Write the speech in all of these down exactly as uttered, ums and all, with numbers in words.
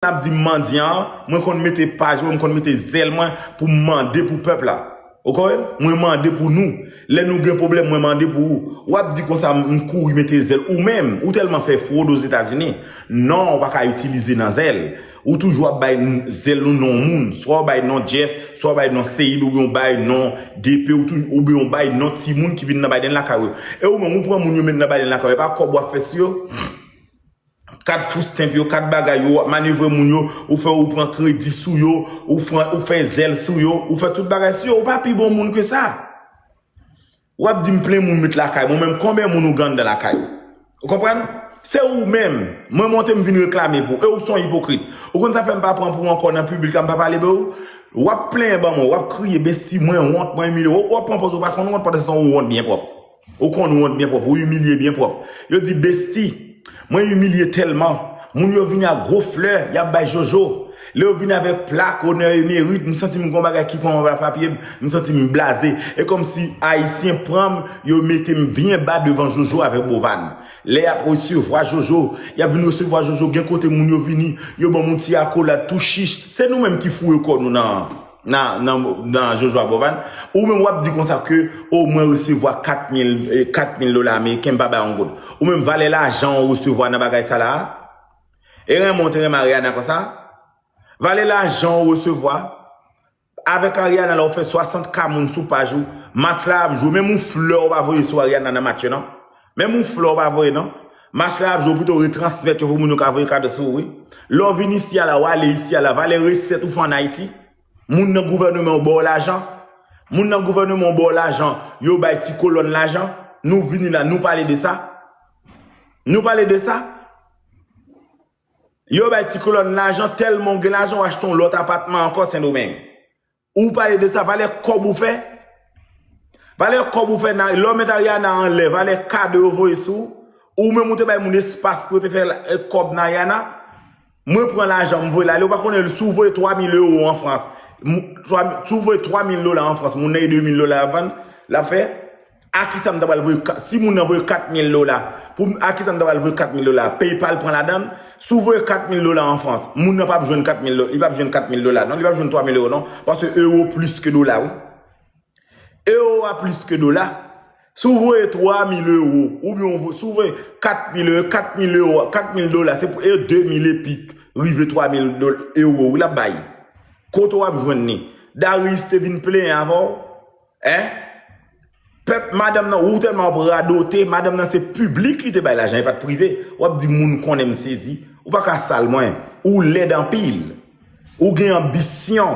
ap di m mandyan an, mwen konn mete paj mwen, mwen konn mete zèl mwen pou m mande pou pèp la. Ou konprann? Mwen mande pou nou. Lè nou gen pwoblèm, mwen mande pou ou. W ap di konsa, m kouri mete zèl. Ou menm, ou tèlman fè fwod Ozetazini. Non, ou pa ka itilize nan zèl. Ou toujou ap bay n- zèl nou non moun. Swa w bay non Jeff, swa w bay non Seid, oubyen w bay non D P, ou tou- oubyen w bay non timoun ki vin nan Biden lakay ou. E ou menm, ou pran moun yo met nan Biden lakay ou. E pa kòb w ap fè sou yo. Kat food stamp yo, kat bagay yo, w ap manevre moun yo, ou fè ou pran kredi sou yo, ou fè, ou fè zèl sou yo, ou fè tout bagay sou yo, ou pa pi bon moun ke sa. W ap di m plen moun met lakay mwen, menm konbyen moun ou gen anndan lakay ou? Ou konprann? Se ou menm, mwen monte m vin reklame pou ou, e ou se yon ipokrit. Ou konn sa fè m pa pran pou ou ankò nan piblik la, m pa pale pou ou? W ap plenyen ban mwen, w ap kriye, besti, mwen wont, mwen imilye. W ap pran pòz ou pa konn wont, pandan se tan ou wont byen pwòp. Ou konn wont byen pwòp, ou imilye byen pwòp. Yo di, besti, mwen imilye tèlman. Moun yo vini ak gwo flè, y ap bay Jojo. Lè yo vini avèk plak, onè e merit, m santi m gon bagay ki pran anba papye m, m santi m blaze. E kòmsi Ayisyen pran m, yo mete m byen ba devan Jojo avèk Bovan. Lè y ap resevwa Jojo, y ap vin resevwa Jojo, gen kote moun yo vini, yo ban m yon ti akolad tou chich. Se nou menm ki foure kò nou nan nan, nan, nan Jojo ak Bovan, ou menm w ap di konsa ke, o, mwen resevwa kat mil, eh, kat mil dola ameriken, m pa bay yon goud. Ou menm, valè lajan ou resevwa nan bagay sa la a? E renmen w te renmen Ariana konsa? Valè lajan ou resevwa? Avèk Ariana la, ou fè swasant K moun sou paj ou, match la ap jwe, menm yon flè ou pa voye sou Ariana nan match yo, non. Menm yon flè ou pa voye, non. Match la ap jwe, ou pito retransmèt yo pou moun yo ka voye kado sou ou, wi. Lè w vin isi a la, w ale isi a la, valè resèt ou fè ann Ayiti. Moun nan gouvènman yo ba w lajan. Moun nan gouvènman yo ba w lajan. Yo bay ti kolòn lajan. Nou vini la, nou pale de sa. Nou pale de sa. Yo bay ti kolòn lajan, tèlman w gen lajan, w achte yon lòt apatman ankò Sendomeng. Ou pale de sa, valè kòb ou fè. Valè kòb ou fè, na- lè w met Ariana anlè, valè kado yo voye sou ou. Ou menm ou te bay moun espas pou yo te fè la- eh, kòb nan Ariana. Mwen pran lajan m voye l ale, ou pa konnen si w voye twa mil ewo an Frans, m- twa- si w voye twa mil dola an Frans, moun nan e de mil dola l ap vann, l ap fè, a kisa m ta pral voye ka- si moun nan voye kat mil dola, pou m- a kisa m ta pral voye kat mil dola? PayPal pran ladan l. Si w voye kat mil dola an Frans, moun nan p ap jwenn kat mil dola, li p ap jwenn kat mil dola non, li p ap jwenn twa mil ewo non, paske ewo plis ke dola wi. Ewo a plis ke dola. Si w voye twa mil ewo, oubyen w vo- si w voye kat mil ewo, kat mil ewo, kat mil dola, se pou e de mil epik rive twa mil dola, ewo wi l ap bay. Kote w ap jwenn li? Darius te vin plenyen avè w? Hein? Pèp, madanm nan, ou tèlman w ap radote, madanm nan se piblik li te bay lajan, e pa t prive. W ap di moun konnen m sezi. Ou pa ka sal mwen. Ou lèd anpil. Ou gen anbisyon.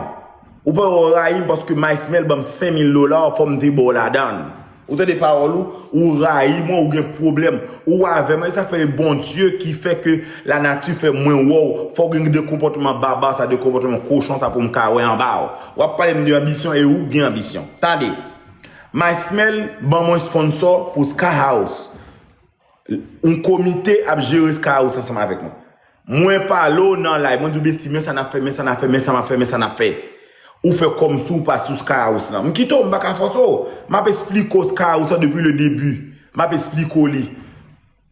Ou pa wè w rayi m paske Maïsmel ban m senk mil dola, fò m te ba w ladan l. Ou tande pawòl ou? Ou rayi mwen, ou gen pwoblèm. Ou avè mwen, e sa k fè e Bondye ki fè ke lanati fè mwen wè w. Fò w gen de konpòtman baba sa, de konpòtman kochon sa pou m ka wè anba w. W ap pale m de anbisyon e ou gen anbisyon. Tande. Maïsmel ban mwen sponsò pou Sky House. Yon komite ap jere Sky House ansanm avèk mwen. Mwen pale w nan live, mwen di w, Bestie, men sa n ap fè, men sa n ap fè, men sa m ap fè, men sa n ap fè. Ou fè kòmsi w pa sou Sky House lan. M kite w, m pa ka fòse w. M ap esplike w Sky House lan depi le debi. M ap esplike w li.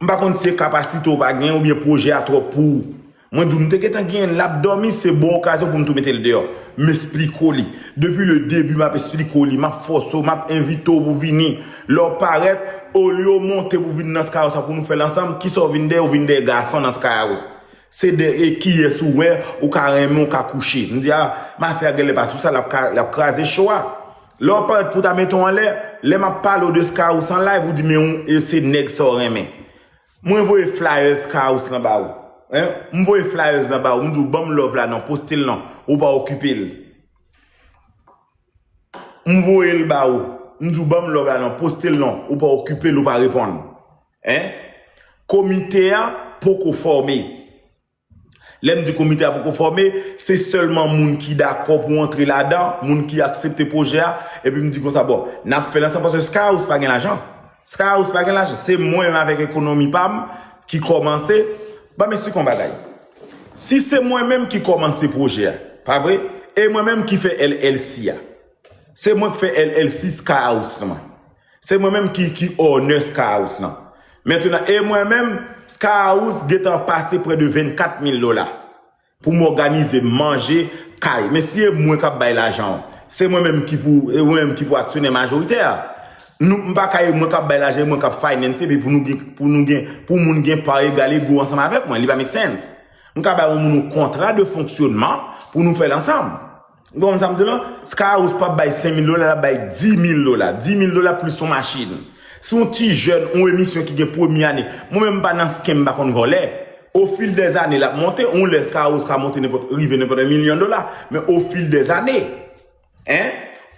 M pa konn si se kapasite w pa genyen oubyen pwojè a twòp pou ou. Mwen di w, m te gentan genyen l, l ap dòmi, se bon okazyon pou m tou mete l deyò. M esplike w li. Depi le debi, m ap esplike w li, m ap fòse w, m ap envite w pou w vini. Lè w parèt, olye w monte pou w vin nan Sky House la pou nou fè l ansanm, kisa w vin dèyè? W vin dèyè gason nan Sky House. Se dèyè kiyès ou wè, ou ka renmen, ou ka kouche. M di, a, Masya genlè pa sou sa, l ap ka- l ap kraze cho a. Lè w parèt pou w ta mete w anlè, lè m ap pale w de Sky House an live, ou di, men w, e se nèg sa w renmen. Mwen voye flyers Sky House lan ba ou. Hein? M voye flyers lan ba ou. M di w, ban m love la non, poste l non. Ou pa okipe l. M voye l ba ou. M di w, ban m love la non, poste l non. Ou pa okipe l, ou pa reponn. Hein? Komite a poko fòme. Lè m di komite a poko fòme, se sèlman moun ki dakò pou antre ladan, moun ki aksepte pwojè a, epi m di konsa, bon, n ap fè l ansanm paske Sky House pa gen lajan. Sky House pa gen lajan, se mwen menm avèk ekonomi pa m ki kòmanse. Ban m esplike yon bagay. Si se mwen menm ki kòmanse pwojè a, pa vre? E mwen menm ki fè L L C a. Se mwen k fè L L C Sky House lan. Se mwen menm ki, ki owner Sky House lan. Mentenan, e mwen menm, Sky House gentan pase prè de vennkat mil dola. pou m òganize m manje kay. Men si e mwen k ap bay lajan an, se mwen menm ki pou, e mwen menm ki pou aksyonè majoritè a. Nou, m pa ka e mwen k ap bay lajan, e mwen k ap finance, epi pou nou gen, pou nou gen, pou moun gen pa egal ego ansanm avèk mwen, li pa make sense. M ka bay yon moun yon kontra de fonksyonman pou nou fè l ansanm. Ou konprann sa m di w lan? Skyhouse p ap bay senk mil dola, l ap bay di mil dola. Di mil dola plis yon machin. Si yon ti jèn, yon emisyon ki gen premye ane, mwen menm m pa nan scam, m pa konn vòlè. Au fil des années, l ap monte. Yon lè Skyhouse ka monte nenpòt, rive nenpòt yon milyon dola. Men au fil des années, en,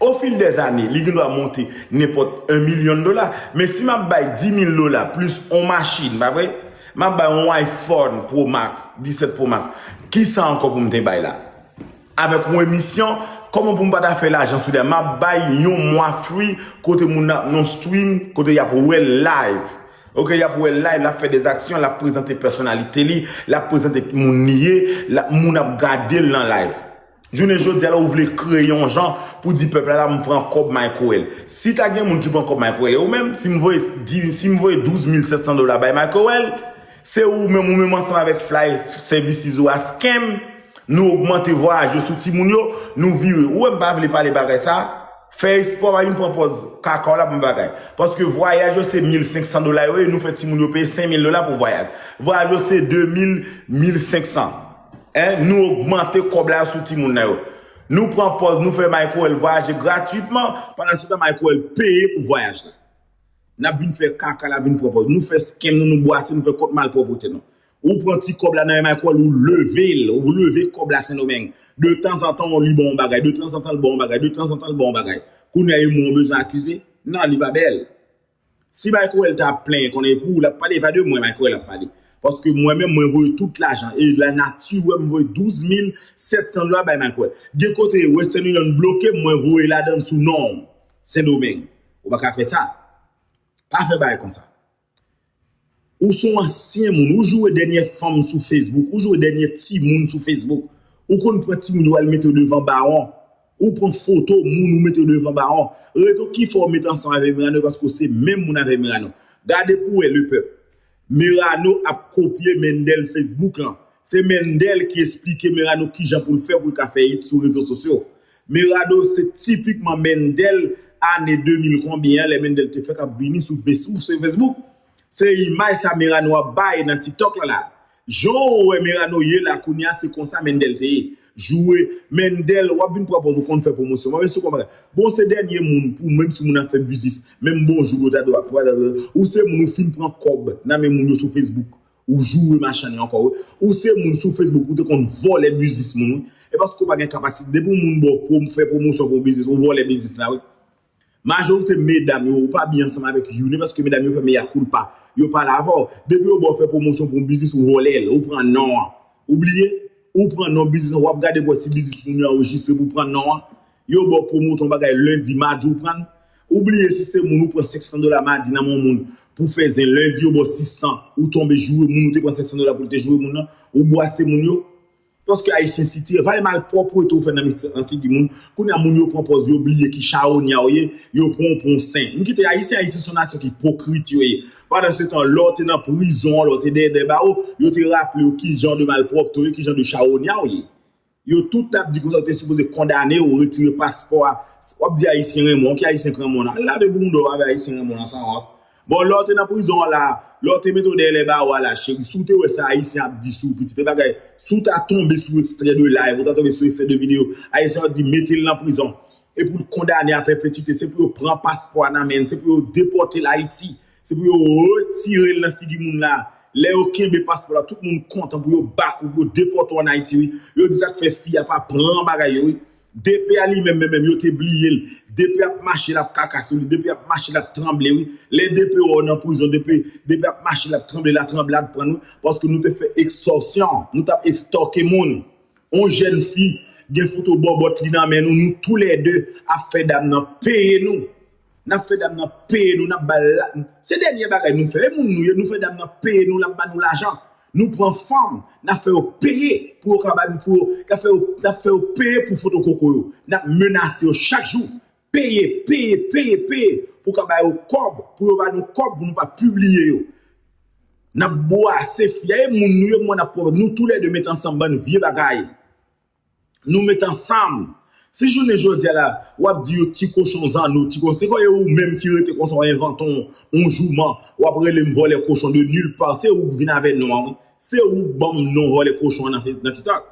au fil des années, li gen dwa monte nenpòt yon milyon dola. Men si m ap bay di mil dola plis yon machin, pa vre? M ap bay yon iPhone Pro Max, disèt Pro Max. Kisa ankò pou m te bay la? Avèk yon emisyon, kòman pou m pa ta fè lajan sou li a? M ap bay yon mwa free kote moun ap nan stream, kote y ap wè l live. Ok, y ap wè l live, l ap fè dèzaksyon, l ap prezante pèsonalite li, l ap prezante moun li ye, l ap, moun ap gade l nan live. Jounen jodi a la, ou vle kreye yon jan pou di pèp la, la, m pran kòb Microwell. Si ta gen moun ki pran kòb Microwell, e ou menm, si m voye di, si m voye douz mil sèt san dola bay Microwell, se ou menm, ou menm ansanm avèk Fly Services ou a scam, nou ogmante vwayaj yo sou timoun yo, nou vire. Ou wè m pa vle pale bagay sa, fè espò pa vin pran pòz kaka w la pou m bagay. Paske vwayaj yo se mil senk san dola yo ye, nou fè timoun yo peye senk mil dola pou vwayaj. Vwayaj yo se de mil, mil senk san. En, nou ogmante kòb la sou timoun nan yo. Nou pran pòz, nou fè Microwell vwayaje gratwitman, pandan se tan Microwell peye pou vwayaj la. N ap vin fè kaka, n ap vin pran pòz. Nou fè scam nou, nou bwase, nou fè kont malpwòpte nou. Ou pran ti kòb la nan men Microwell, ou leve l, ou leve kòb la Sendomeng. De tanzantan, li ba w yon bagay, de tanzantan, l ba w yon bagay, de tanzantan, l ba w yon bagay. Kounye a, e mwen w bezwen akize? Non, li pa bèl. Si Microwell ta ap plenyen, konnen e pou ou l ap pale, e pa de mwen Microwell ap pale. Paske mwen menm, mwen voye tout lajan. E lanati wè m voye douz mil sèt san dola bay Microwell. Gen kote Western Union bloke m, mwen voye ladan l sou non w, Sendomeng. Ou pa ka fè sa. Pa fè bagay konsa. Ou se yon ansyen moun, ou joure dènye fanm sou Facebook, ou joure dènye timoun sou Facebook. Ou konn pran timoun yo al mete yo devan bawon. Ou pran foto moun, ou mete yo devan bawon. Rezon ki fè w mete ansanm avèk Merano, paske w se menm moun avèk Merano. Gade pou w wè, lepèp. Merano ap kopye Mendel Facebook lan. Se Mendel ki esplike Merano kijan pou l fè pou l ka fè it sou rezo sosyo. Merano se tipikman Mendel ane de mil konbyen an, lè Mendel te fèk ap vini sou Facebook, sou Facebook. Se imaj sa Merano ap bay nan TikTok lan la. Jan w wè Merano ye la kounye a, se konsa Mendel te ye. Joure Mendel, w ap vin pran pòz ou konn fè pwomosyon. Mwen, men si w konn bagay. Bon, se dènye moun pou, menm si moun ap fè biznis, menm bonjou yo ta dwe ap, ou se moun ou fin pran kòb nan men moun yo sou Facebook. Ou joure machann yo ankò, wi. Ou se moun sou Facebook, ou te konn vòlè biznis moun, wi. E paske w pa gen kapasite. Depi yon moun ba w pwom-, fè pwomosyon pou yon biznis, ou vòlè biznis la, wi. Majorite medam yo, ou pa byen ansanm avèk youn, e paske medam yo fè mea culpa. Yo pale avè w. Depi yo ba w fè pwomosyon pou yon biznis, ou vòlè l, ou pran non an. Ou bliye, ou pran non biznis lan, w ap gade pou wè si biznis moun yo anrejistre pou pran non an. Yo ba w pwomosyon bagay lendi, madi ou pran l. Ou bliye si se moun ou pran senk san dola madi nan men yon moun pou fè zen, lendi yo ba w sis san, ou tonbe joure moun ou te pran senk san dola pou l te joure moun nan, ou bwase moun yo. Paske ayisyen sitire, vale malpwòpte ou fè nan mi-, nan figi moun. Kounye a moun yo pran pòz, yo bliye ki chawonya w ye, yo pran w pou yon sen. M kite ayisyen, ayisyen se yon nasyon ki ipokrit yo ye. Pandan se tan, lè w te nan prizon an, lè w te dèyè dèyè bawo, yo te raple w ki jan de malpwòpte w ye, ki jan de chawonya w ye. Yo tout t ap di konsa, yo te sipoze kondane w, retire paspò a. W ap di ayisyen renmen w, ki ayisyen k renmen w la? Al lave bounda w avè ayisyen renmen w lan san wont. Bon, lè w te nan prizon an la, lè w te mete w dèyè lè bawo a la, cheri, si w te wè sa ayisyen ap di sou w, pitit, e bagay, si w ta tonbe sou ekstrè de live, ou ta tonbe sou ekstrè de videyo, ayisyen ap di mete l nan prizon. E pou l kondane a pèpetite, se pou yo pran paspò a nan men l, se pou yo depòte l Ayiti. Se pou yo retire l nan figi moun la. Lè yo kenbe paspò la, tout moun kontan pou yo back ou, pou yo depòte w ann Ayiti, wi. Yo di sa k fè fi a pa pran bagay yo, wi. DP a li menm, menm, menm, yo te bliye l. DP ap mache, l ap kaka sou li. DP ap mache, l ap tranble, wi. Lè DP wè w nan prizon, DP, DP ap mache, l ap tranble, la tranblad pran n, wi. Paske nou te fè ekstòsyon. Nou t ap ekstòke moun. On jèn fi gen foto bòbòt li nan men nou, nou toulède ap fè dam nan peye nou. N ap fè dam nan peye nou, n ap ba l la. Se dènye bagay nou fè. E moun nou ye, nou fè dam nan peye nou, l ap ba nou lajan. Nou pran fanm, n ap fè yo peye pou yo ka ba nou, pou yo, n ap fè yo, n ap fè yo peye pou foto koko yo. N ap menase yo chak jou. Peye, peye, peye, peye pou ka ba yo kòb, pou yo ba nou kòb, pou nou pa pibliye yo. N ap bwase fia, e moun nou ye, mwen ap pran, nou toulède met ansanm bann vye bagay. Nou met ansanm. Si jounen jodi a la, w ap di yo ti kochon zanno, ti kochon, se kòm e ou menm ki rete konsa, w envante yon, yon jouman, w ap rele m vòlè kochon de nulle part, se ou k vin avè non an, wi. Se ou k ban m non vòlè kochon an nan, nan TikTok.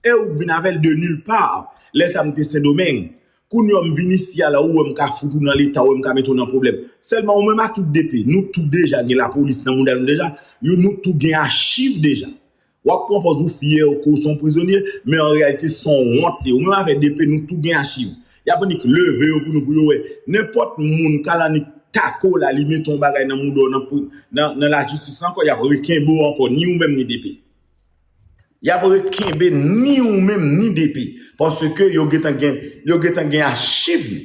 E ou k vin avè l de nulle part. Lè sa m te Sendomeng. Kounye a m vin isi a la, ou wè m ka fout ou nan leta, ou wè m ka mete w nan pwoblèm. Sèlman ou menm a tout DP, nou tout deja gen lapolis nan mouda nou deja, yo nou tout gen achiv deja. W ap pran pòz ou fyè ou ke w se yon prizonye, men an reyalite se yon wont li ye. Ou menm avè DP nou tout gen achiv. Y ap annik leve yo pou nou pou yo wè. Nenpòt moun k al annik tako la, li mete yon bagay nan mouda w nan, pri- nan, nan lajistis ankò, y ap rekenbe w ankò, ni ou menm ni DP. Y ap rekenbe ni ou menm ni DP. Paske yo gentan gen, yo gentan gen achiv nou.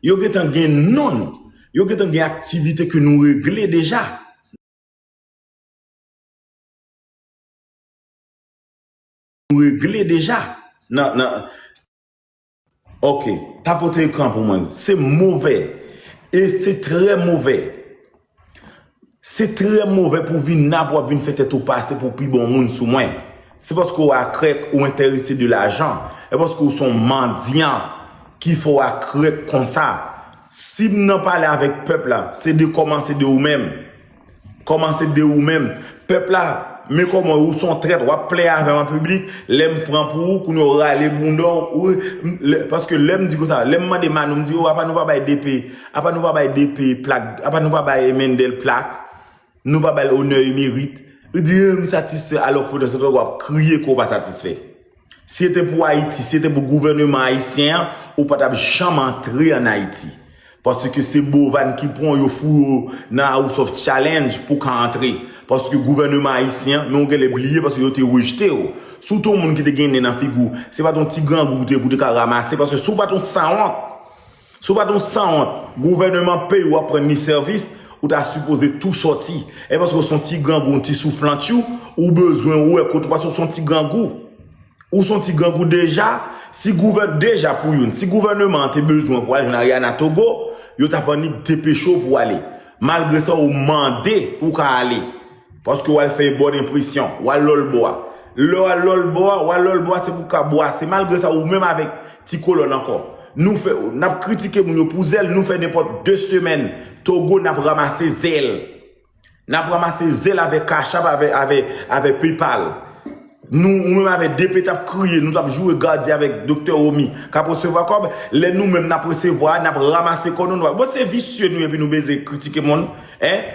Yo gentan gen non nou. Yo gentan gen aktivite ke nou regle deja. Nou regle deja. Nan, nan, Ok, tapote ekran pou mwen. Se movè. E se trè movè. Se trè movè pou vin la pou w ap vin fè tèt ou pase pou pi bon moun sou mwen. Se paske w a krèk ou enterese de lajan. E paske w se yon mandyan ki fè w a krèk konsa. Si m nan pale avèk pèp la, se de kòmanse de ou menm. Kòmanse de ou menm. Pèp la, men kòman ou se yon trèt, w ap plè avè m an piblik, lè m pran pou ou, kounye a w rale bounda w, ou, m- lè- paske lè m di konsa, lè m mande Manou, m di, o, apa nou pa bay DP, apa nou pa bay DP plak, apa nou pa bay Mendel plak, nou pa ba l onè e merit. Ou di, e, m satisfè, alò ke pandan se tan w ap kriye ke w pa satisfè. Si se te pou Ayiti, si se te pou gouvèneman ayisyen an, ou pa t ap janm antre ann Ayiti. Paske se Bovan ki pran w, yo foure w nan House of Challenge pou w ka antre. Paske gouvèneman ayisyen an, men w genlè bliye paske yo te rejte w. Si w te yon moun ki te gen nen nan figi w, se pa t yon ti grangou w te ye pou w te ka ranmase, paske si w pa t yon sanwont, si w pa t yon sanwont, gouvèneman peyi w ap pran ni sèvis, ou ta sipoze tou sòti. E paske w se yon ti grangou, yon ti souflantchou, ou bezwen wè kote w pase, w se yon ti grangou. Ou se yon ti grangou deja, si gouvè- deja pou youn, si gouvèneman an te bezwen pou al jwenn Ariana Togo, yo t ap annik depeche w pou w ale. Malgre sa, ou mande pou w ka ale. Paske w al fè bòn enpresyon, w al lòlbò a. Lè w al lòlbò a, w al lòlbò a, se pou w ka bwase. Malgre sa, ou menm avèk Ti Kolòn ankò. Nou fè, n ap kritike moun yo pou zèl, nou fè nenpòt de semèn Togo, n ap ranmase zèl. N ap ranmase zèl avèk Cash App, avè, avè, avè PayPal. Nou, ou menm avè DP t ap kriye, nou t ap joure gadyen avèk Doktè Romy, k ap resevwa kòb. Lè nou menm n ap resevwa, n ap ranmase kò nou, nou pa. Bon, se visye nou epi nou bezwen kritike moun, en?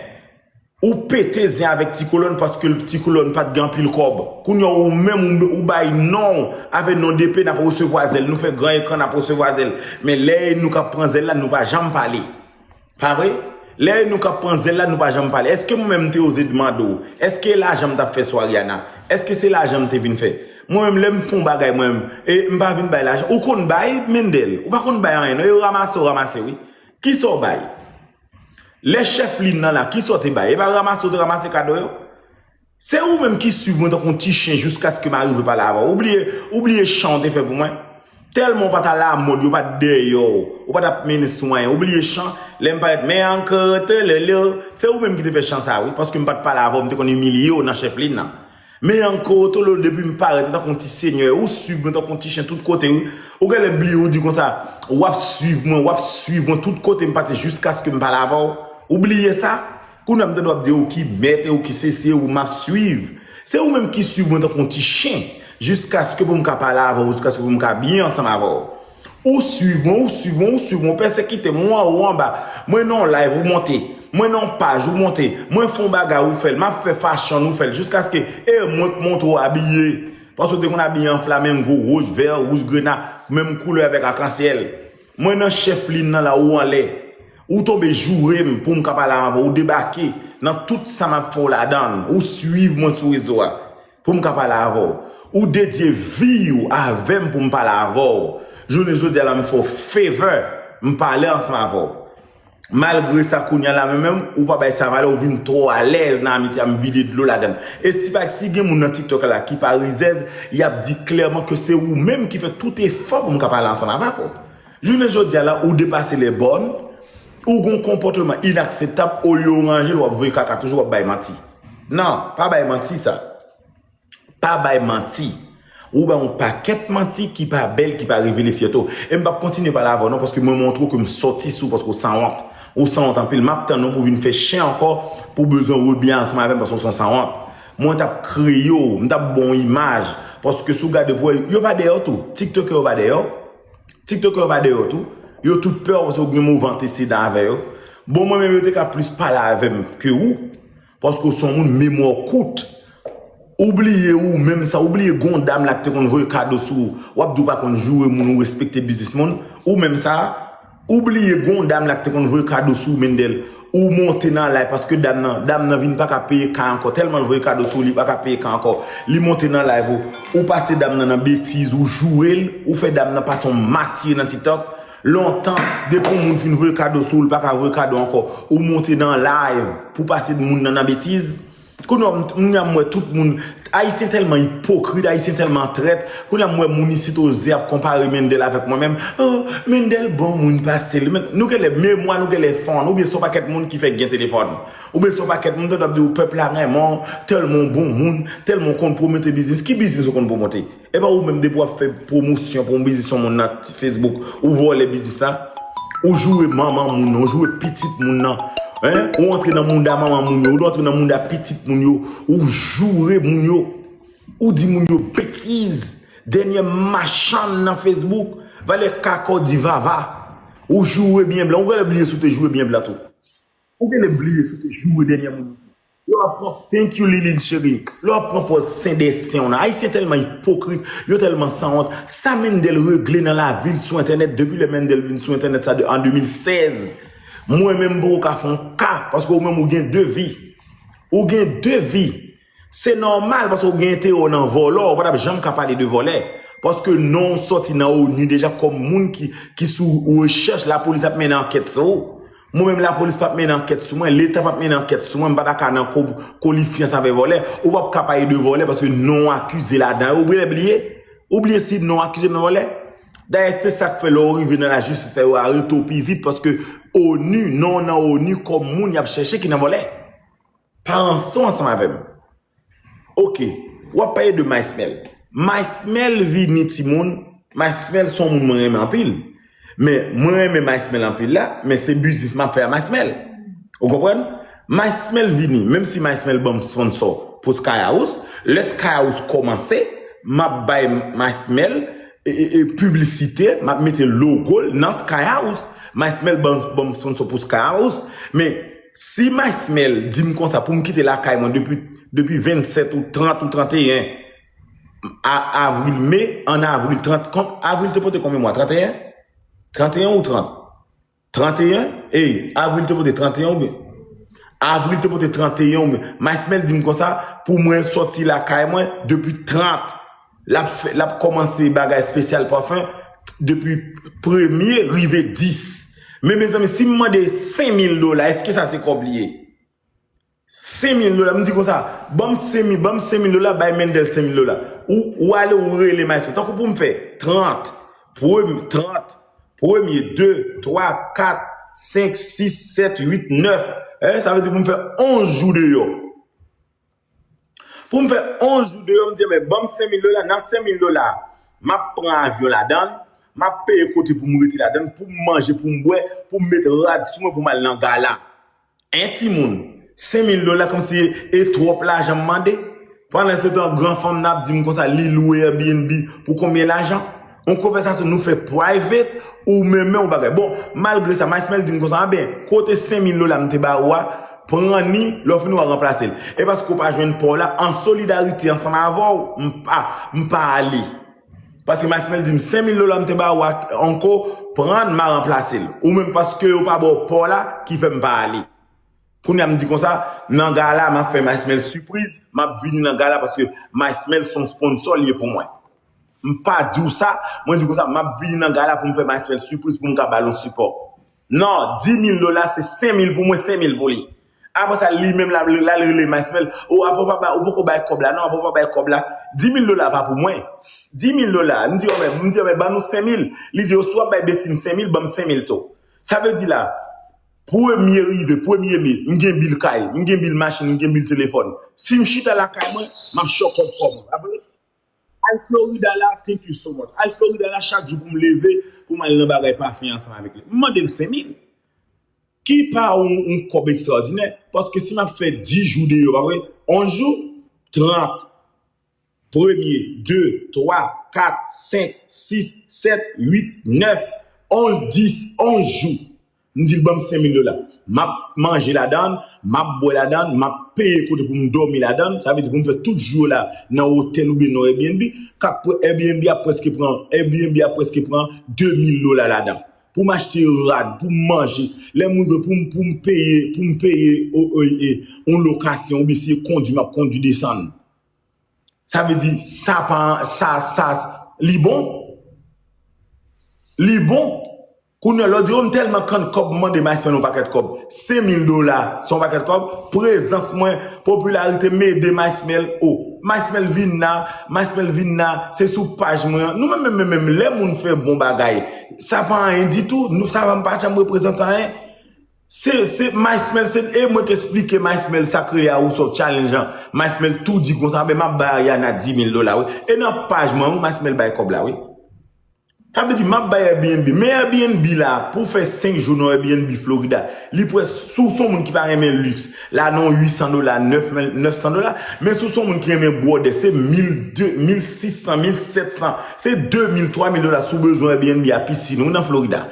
Ou pete zen avèk Ti Kolòn paske Ti Kolòn pa t gen anpil kòb. Kounye a ou menm ou, ou bay non w avè non DP n ap resevwa zèl. Nou fè gran ekran n ap resevwa zèl. Men lè e nou k ap pran zèl la, nou pa janm pale. Pa vre? Lè e nou k ap pran zèl la, nou pa janm pale. Èske mwen menm m te oze mande w? Èske lajan m t ap fè sou Ariana? Èske se lajan m te vin fè? Mwen menm lè m fè yon bagay mwen menm, e m pa vin bay lajan. Ou konn bay, Mendel. Ou pa konn bay anyen non. E ranmase w ranmase wi. Kisa w bay? Lè chèf liy nan la, kisa w te bay? E pa ranmase w te ranmase kado yo? Se ou menm ki swiv mwen tankou yon ti chen jiskaske m arive pale avè w. Ou bliye, ou bliye chan w te fè pou mwen? Tèlman w pa t alamòd, yo pa t dèyè w, ou pa t ap mennen sou anyen. Ou bliye chan, lè m parèt, men ankò tololo. Se ou menm ki te fè chan sa wi, paske m pa t pale avè w, m te konn imilye w nan chèf liy nan. Men ankò tololo, depi m parèt, tankou yon ti senyè, ou swiv mwen tankou yon ti chen tout kote wi. Ou genlè bliye, ou di konsa, w ap swiv mwen, w ap swiv mwen tout kote m pase jiskaske m pale avè w. Ou bliye sa? Kounye a m tande w ap di ou ki mèt e ou ki sesi e ou m ap swiv. Se ou menm ki swiv mwen tankou yon ti chen, jiskaske pou m ka pale avè w, jiskaske pou m ka byen ansanm avè w. Ou swiv mwen, ou swiv mwen, ou swiv mwen, ou pèsekite m, ou anwo, ou anba. Mwen nan yon live, ou monte. Mwen nan yon paj, ou monte. Mwen fè yon bagay, ou fè l. M ap fè fashion, ou fè l. Jiskaske, e mwen k montre w abiye. Paske w te konn abiye an flamengo, wouj vè, wouj grena, menm koulè avèk akansyèl. Mwen nan chèf liy nan la, ou anlè. Ou tonbe joure m pou m ka pale avè w. Ou debake nan tout sa m ap fè w ladan l. Ou swiv mwen sou rezo a pou m ka pale avè w. Ou dedye vi w avè m pou m pale avè w. Jounen jodi a la, m fè w favor, m pale ansanm avè w. Malgre sa, kounye a la menm, menm, ou pa bay sa valè, ou vin twò alèz nan amitye a, m vide dlo ladan l. E si pa, si gen moun nan TikTok la ki pa rizèz, y ap di klèman ke se ou menm ki fè tout efò pou m ka pale ansanm avèk ou. Jounen jodi a la, ou depase lè bòn, Ou gen yon konpòtman inakseptab, olye w ranje l, w ap voye kaka toujou, w ap bay manti. Non, pa bay manti sa. Pa bay manti. Ou bay yon pakèt manti ki pa bèl, ki pa revele fyète w. E m p ap kontinye pale avè w non, paske mwen montre w ke m sòti sou ou, paske w sanwont. Ou sanwont anpil. M ap tann ou pou vin fè chen ankò, pou bezwen rebyen ansanm avè m, paske w se yon sanwont. Mwen t ap kreye w, m t ap ba w yon imaj. Paske si w gade pou wè, yo pa dèyè w tou. Tiktokè yo pa dèyè w. Tiktokè yo pa dèyè w tou. Yo tout pè w paske w gen move antesedan avè yo. Bon, mwen menm, yo te ka plis pale avè m ke ou. Paske w se yon moun memwa w kout. Ou bliye ou menm sa, ou bliye gon dam la ki te konn voye kado sou ou. W ap di w pa konn joure moun, ou respekte biznis moun. Ou menm sa, ou bliye gon dam la ki te konn voye kado sou ou, Mendel. Ou monte nan live paske dam nan, dam nan vin pa ka peye kay ankò. Tèlman l voye kado sou ou, li pa ka peye kay ankò. Li monte nan live ou, ou pase dam nan nan betiz, ou joure l, ou fè dam nan pase yon matye nan TikTok. Lontan, depi yon moun fin voye kado sou ou, l pa ka voye kado ankò. Ou monte nan live pou pase moun nan nan betiz. Kounye a, m, m, m wè tout moun, Ayisyen tèlman ipokrit, Ayisyen tèlman trèt. Kounye a, m wè moun isit oze ap konpare Mendel avèk mwen menm. Oh, Mendel bon moun pase l. Men, nou genlè memwa, nou genlè fon, oubyen se yon pakèt moun ki fè gen telefòn. Oubyen se yon pakèt moun, tande ap di w pèp la renmen w, tèlman w bon moun, tèlman w konn pwomete biznis. Ki biznis ou konn pwomete? E pa ou menm depi w ap fè pwomosyon pou yon biznis yon moun nan ti Facebook, ou vòlè biznis la, ou joure manman moun nan, ou joure pitit moun nan, hein? Ou antre nan mounda manman moun yo, ou antre nan mounda pitit moun yo, ou joure moun yo, ou di moun yo betiz, dènyè machann nan Facebook, valè kaka w di vava, ou joure byen blan, ou genlè bliye si w te joure byen blan tou. Ou genlè bliye si w te joure dènyè moun. Lè w ap pran, thank you Lilin cheri. Lè w ap pran pòz sen dè sen w nan. Ayisyen tèlman ipokrit, yo tèlman sanwont. Sa Mendel regle nan lavi l sou entènèt, depi lè Mendel vin sou entènèt sa de, an de mil sèz. Mwen menm m poko ka fè yon ka, paske ou menm ou gen de vi. Ou gen de vi. Se nòmal, paske ou gen enterè w nan vòlò, ou pa t ap janm ka pale de vòlè. Paske non w sòti nan ONU deja kòm moun ki, ki sou rechèch, lapolis ap mennen ankèt sou ou. Mwen menm lapolis p ap mennen ankèt sou mwen, leta p ap mennen ankèt sou mwen, m pa ta ka nan ko-, kolifyans avè vòlè. Ou p ap ka pale de vòlè paske non w akize ladan yo. Ou genlè bliye? Ou bliye si non w akize m nan vòlè? Dayè, se sa k fè lè w rive nan lajistis la, yo arete w pi vit paske ONU, non w nan ONU kòm moun y ap chèche ki nan vòlè. Pa ranse w ansanm avè m. Ok, w ap pale de Maysmel. Maysmel vini timoun, Maysmel se yon moun mwen renmen anpil. Men mwen renmen Maysmel anpil la, men se biznis m ap fè a Maysmel. Ou konprann? Maysmel vini, menm si Maysmel ban m sponsor pou Sky House, lè Sky House kòmanse, m ap bay Maysmel e, e, e, piblisite, m ap mete logo l nan Sky House. Maysmel ban, ban m sponsor pou Sky House, men si Maysmel di m konsa pou m kite lakay mwen depi, depi vennsèt ou trant ou tranteyen a, avril, me, an avril, trant, kon, avril te pote konbyen mwa? Tranteyen? Tranteyen ou trant? Tranteyen? Ey, avril te pote tranteyen oubyen? Avril te pote tranteyen oubyen? Maysmel di m konsa pou mwen sòti lakay mwen depi trant. L ap fè, l ap kòmanse bagay espesyal pafen depi premye rive dis. Men mezanmi, si m mande senk mil dola, èske sa se kòb li ye? Senk mil dola, m di konsa, ban m senk mil, ban m senk mil dola, bay Mendel senk mil dola. Ou, ou ale, ou rele Maysmel. Tankou pou m fè trant, premye, trant, premye, de, twa, kat, senk, sis, sèt, uit, nèf. Hein, sa vle di pou m fè onz jou deyò. Pou m fè onz jou deyò, m di, men ban m senk mil dola, nan senk mil dola, m ap pran avyon ladan l, m ap peye kote pou m rete ladan l, pou m manje, pou m bwè, pou m met rad sou mwen, pou m al nan gala. En timoun, senk mil dola kòmsi e twòp lajan m mande. Pandansetan, gran fanm nan ap di m konsa, li lwe Airbnb pou konbyen lajan? Yon konvèsasyon nou fè private, ou menm men yon bagay. Bon, malgre sa, Maysmel di m konsa, anben, kote senk mil dola m te ba ou a, pran ni, lè w fini w a ranplase l. E paske w pa jwenn pa w la, an solidarite ansanm avè w, m pa, m pa ale. Paske Maysmel di m, senk mil dola m te ba ou a, ankò, pran n, m a ranplase l. Ou menm paske yo pa ba w pa w la, ki fè m pa ale. Kounye a m di konsa, nan gala, m ap fè Maysmel sipriz, m ap vini nan gala paske Maysmel se yon sponsor li ye pou mwen. M pa di w sa, mwen di konsa, m ap vini nan gala pou m fè Maysmel sipriz pou m ka ba l yon sipò. Non, dis mil dola, se senk mil pou mwen, senk mil pou li. Apre sa, li menm l al, l al rele Maysmel, o, apa w pa ba, ou poko bay kòb la, non, apa w pa bay kòb la. Dis mil dola pa pou mwen. Dis mil dola, m di, o, men, m di, o, men, ban nou senk mil. Li di, o, si w ap bay Betty m senk mil, ban m senk mil tou. Sa vle di la, Premye rive, premye me, m gen bil kay, m gen bil machin, m gen bil telefòn. Si m chita lakay mwen, m ap chòkòt kòb mwen. Al Florida la, thank you so much. Al Florida la, chak jou pou m leve, pou m al nan bagay pafen ansanm avèk li. M mande l senk mil. Ki pa yon, yon kòb ekstraòdinè, paske si m ap fè dis jou deyò, pa vre, onz jou, trant, premye, de, twa, kat, senk, sis, sèt, uit, nèf, onz, dis, onz jou. M di l ban m senk mil dola. M ap manje ladan l, m ap bwè ladan l, m ap peye kote pou m dòmi ladan l. Sa vle di pou m fè tout jou yo la nan otèl oubyen nan Airbnb. K ap pre-, Airbnb ap prèske pran, Airbnb ap prèske pran de mil dola ladan. Pou m achte rad, pou m manje. Lè m rive pou m, pou m peye, pou m peye o, o, e, yon lokasyon oubyen si se kondwi, m ap kondwi desann. Sa vle di, sa pa, sa, sa, li bon. Li bon. Kounye a, lè w di, o, m tèlman kann kòb, m mande Maysmèl yon pakèt kòb. Senk mil dola, se yon pakèt kòb. Prezans mwen, popilarite m ede Maysmèl. O, Maysmèl vin la, Maysmèl vin la, se sou paj mwen an. Nou menm, menm, menm, menm, lè moun fè bon bagay, sa pa anyen ditou. Nou, sa pa, m pa janm reprezante anyen. Se, se Maysmèl, se, e mwen k esplike Maysmèl sa k rele a House of Challenge an. Maysmèl tou di konsa, men m ap bay Ariana dis mil dola, wi. E nan paj mwen, wi, Maysmèl bay kòb la, wi. Sa vle di, m ap bay Airbnb. Men Airbnb la, pou fè senk jou nan Airbnb Florida, li prèske, si w se yon moun ki pa renmen liks, la nan uit san dola, nèf, nèf san dola. Men si w se yon moun ki renmen bwòdè, se mil de, mil sis san, mil sèt san, se de mil, twa mil dola si w bezwen Airbnb a pisin, wi, nan Florida.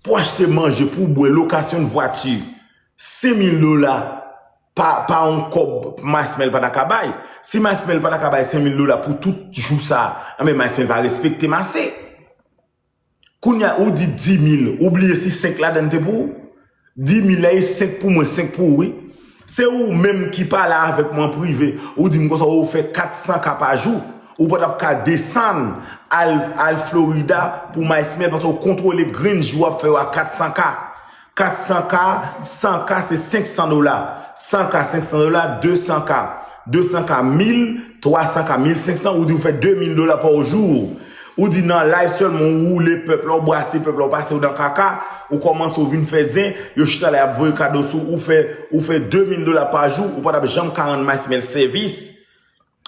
Pou achte manje, pou bwè, lokasyon de vwati, senk mil dola pa, pa yon kòb Maysmèl pa ta ka bay. Si Maysmèl pa ta ka bay senk mil dola pou tout jou sa, anben Maysmèl pa respekte m ase. Kounye a, ou di dis mil, ou bliye si senk ladan l te pou ou. Dis mil la, e senk pou mwen, senk pou ou, wi. Se ou menm ki pale avèk mwen an prive, ou di m konsa, ou fè kat san K pa jou. Ou pa t ap ka desann, al, al Florida pou Maysmèl, paske ou kontwole grenn jou w ap fè yo a kat san K. Kat san K, san K se senk san dola. San K, senk san dola, de san K. De san K, mil, twa san K, mil senk san, ou di ou fè de mil dola pa jou. Ou di nan live sèlman, ou woule pèp la, ou brase pèp la, ou pase yo nan kaka, ou kòmanse ou vin fè zen, yo chita la, y ap voye kado sou ou, ou fè, ou fè de mil dola pa jou, ou pa t ap janm ka rann Maysmèl sèvis.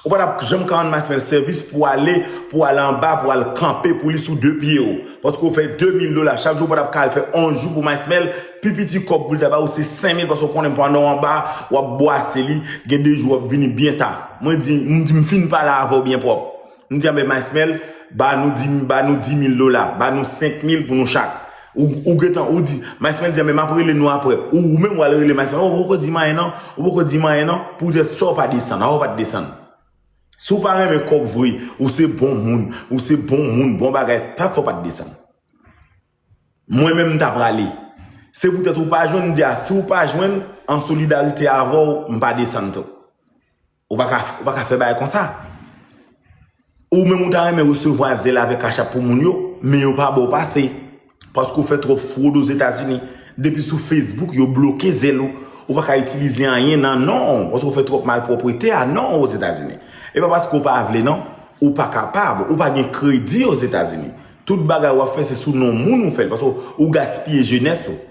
Ou pa t ap janm ka rann Maysmèl sèvis pou ale, pou ale anba, pou al kanpe pou li sou de pye w. Paske ou fè de mil dola chak jou, ou pa t ap ka al fè onz jou pou Maysmèl, pi piti kòb pou li ta ba ou se senk mil, paske ou konnen pandan w anba, w ap bwase li, gen de jou w ap vini byen ta. Mwen di, m di m fin pale avè w byen pwòp. M di, anben Maysmèl, ba nou di, ba nou dis mil dola, ba nou senk mil pou nou chak. Ou, ou gentan, ou di, Maysmèl di, anben m ap rele nou apre. Ou, ou menm w al rele Maysmèl, ou poko di m anyen non, ou poko di m anyen non, poutèt sa w pa desann, a w pa t desann. Si w pa renmen kòb vre, ou se bon moun, ou se bon moun, bon bagay, pa fè w pa t desann. Mwen menm m ta prale. Se poutèt ou pa jwenn, m di a, si w pa jwenn, an solidarite avè w, m pa desann tou. Ou pa ka, ou pa ka fè bagay konsa. Ou menm ou ta renmen resevwa zèl avèk Cash App pou moun yo, men yo pa ba w pase. Paske w fè twòp fwod Ozetazini. Depi sou Facebook, yo bloke zèl ou. Ou pa ka itilize anyen nan non w, paske w fè twòp malpwòpte a non w Ozetazini. E pa paske w pa vle non, ou pa kapab, ou pa gen kredi Ozetazini. Tout bagay w ap fè se sou non moun ou fè l, paske w gaspiye jenès ou.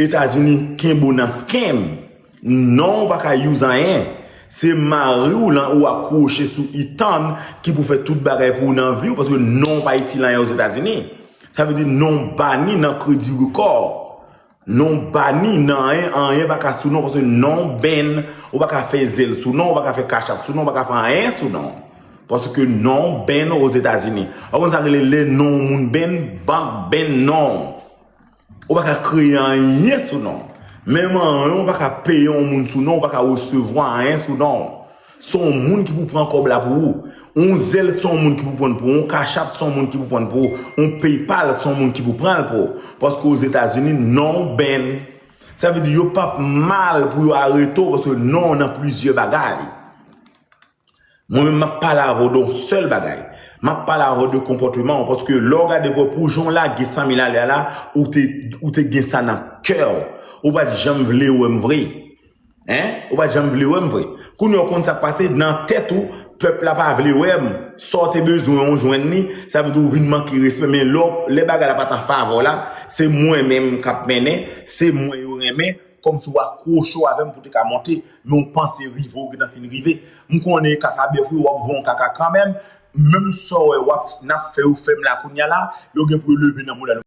Etazini kenbe w nan scam. Non w pa ka use anyen. Se mari w lan ou akwoche sou Ethan ki pou fè tout bagay pou ou nan vi w, paske non w pa itil anyen Ozetazini. Sa vle di non w bani nan kredi rekò. Non w bani nan anyen, anyen pa ka sou non w, paske non w ban, ou pa ka fè zèl sou non w, ou pa ka fè Cash App sou non w, ou pa ka fè anyen sou non w. Paske non w ban Ozetazini. Ou konn sa k rele lè non w moun ban, bank ban non w. Ou pa ka kreye anyen sou non w. Menm anyen, ou pa ka peye yon moun sou non w, ou pa ka resevwa anyen sou non w. Se yon moun ki pou pran kòb la pou ou. Yon zèl se yon moun ki pou pran l pou ou. Yon Cash App se yon moun ki pou pran l pou ou. Yon PayPal se yon moun ki pou pran l pou ou. Paske Ozetazini, non w ban. Sa vle di yo p ap mal pou yo arete w paske non w nan plizyè bagay. Mwen menm, m ap pale avè w de yon sèl bagay. M ap pale avè w de konpòteman w, paske lè w gade pou, pou jan w lage san mil alè a la, ou te, ou te gen sa nan kè w. Ou pa t janm vle wè m vre. Hein? Ou pa t janm vle wè m vre. Kounye a w konn sa k pase, nan tèt ou, Pèp la pa vle wè m. Sa w te bezwen, w jwenn li. Sa vle di w vin manke respè. Men lè, lè bagay la pa t an favè w la, se mwen menm k ap mennen, se mwen yo renmen, kòmsi w akwoche w avè m pou te ka monte. Men w panse rive, w gentan fin rive. M konnen kaka bèf wi, w ap voye yon kaka kanmenm. Menm sa w wè w ap, n ap fè yo fè m la kounye a la, yo gen pou yo leve nan mouda nou.